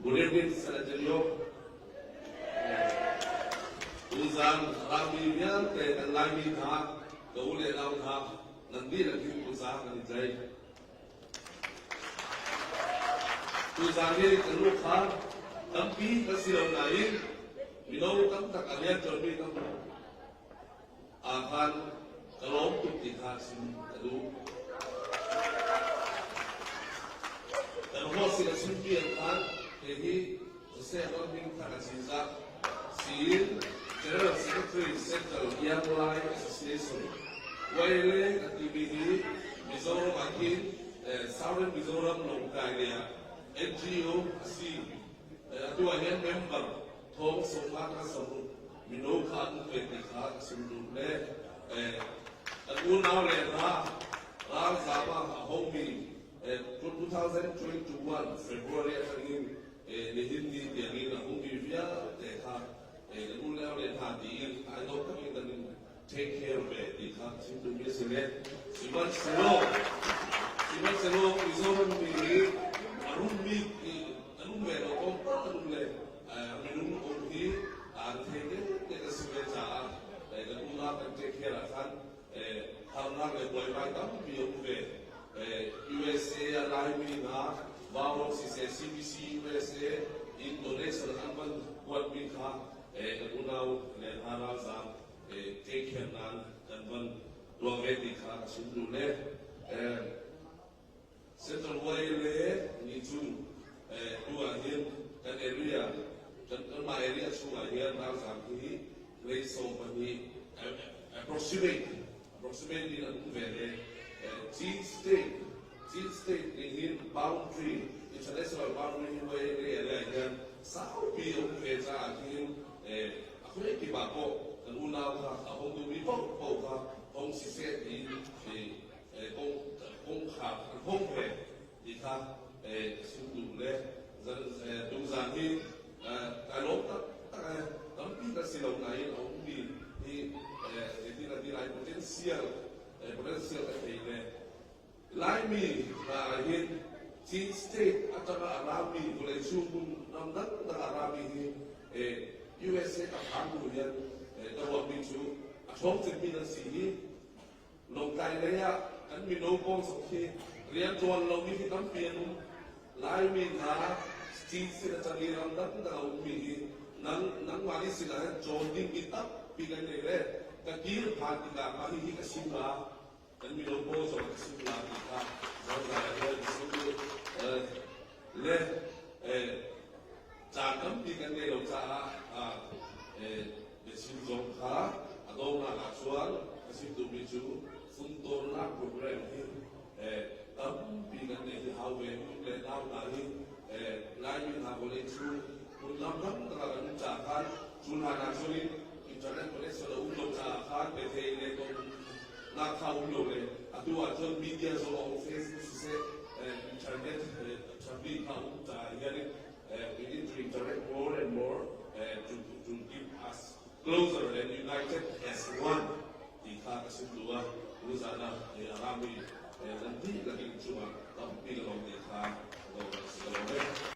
Good evening, San Antonio. Tuzan rami vialte kan Laimi hna, ka u le nau hna, nan dihlak in kutza kan i tlaih. Tuzan hi kan lukhar tampi kan si lo nain mino tam tak a rian ṭuanmi kan ahkhan ka lawm tuk ti kha chim ka duh. Kan host sin a chimpi an khan hihi Jose Ronmin kha ka cinzah. Siin General Secretary Central Young Lai Association Waile a timi hi Mizoram ah hin Southern Mizoram Lawngtlai lei ah NGO a si. Atu ah hin member thong sawmnga ka saruk mino kha an um ve ti kha ka sim duh le kan unau le hna ralzam ah a hongmi 2021 February atangin nihin ni tiangin a ummi vialte kha kan unau le hna tiin ai dawt takin kan in take care ve ti kha chim duhmi a si le sihmanhsehlaw sihmanhsehlaw Mizoram mi hi a rummi an um ve lo kong pat an um le minung um hi an thei te te a si ve caah kan unau kan take care ah khan harnak le buaibai tampi a um ve. USA a Laimi hna Vaurawk siseh CBC USA in donation an van kuatmi kha kan unau le hna ralzaam take care nan kan van tuah ve ti kha ka chim duh le Central Way le ni cu tu ah hin kan area kan kanmah area chungah hin ralzaam hi lei 12 approximate approximate in an um ve le Chin State Chin State nih hin boundary international boundary hi way le area hian saupi a um ve caah hin a khuai kip ah pawh kan unau kha a hong duhmi paoh paoh kha hong siseh tiin kongkhar an hong ve ti kha chim duh le tuzan hi kai lawm taktak e tampi kan si lo nain a ummi hi zeitin a ti lai potential potential ka thei le Laimi hna ah hin Chin State atanga a rami vawlei chung hmun ram dangdang a rami hi USA ka phan hnu hian ka ruahmi cu a ṭhawng cemmi nan si hi Lawngtlai lei ah kan mino pawl zong khi rianṭuan lomi hi tampi an um. Laimi hna Chin sin a cang i ramdang dang a ummi hi nang nangmah nih sinah hin cawn dingmi tampi kan ngei le ka kir phan tikah mah hihi ka sim la kan mino pawl zong ka sim la ti kha zozai ah hian sim le caan tampi kan ngei lo caah biachim zong kha a donghnak ah cun ka chim duhmi cu funtornak program hi tampi kan neih hi hau ve u le nau hna hi Laimi hna vawlei chung hmunlam ram tak ah kan um caah khan cu hlan ah cun in internet connection a um lo caah khan bethei le nak kha um lo le atu ah cun media zong a um Facebook siseh internet ṭhatmi kha um caah hian we need to interact more and more to keep us closer and united as one ti kha ka sim duh ah tuzan ah a rami nan dihlak in cungah tampi ka lawm ti kha ka lawm.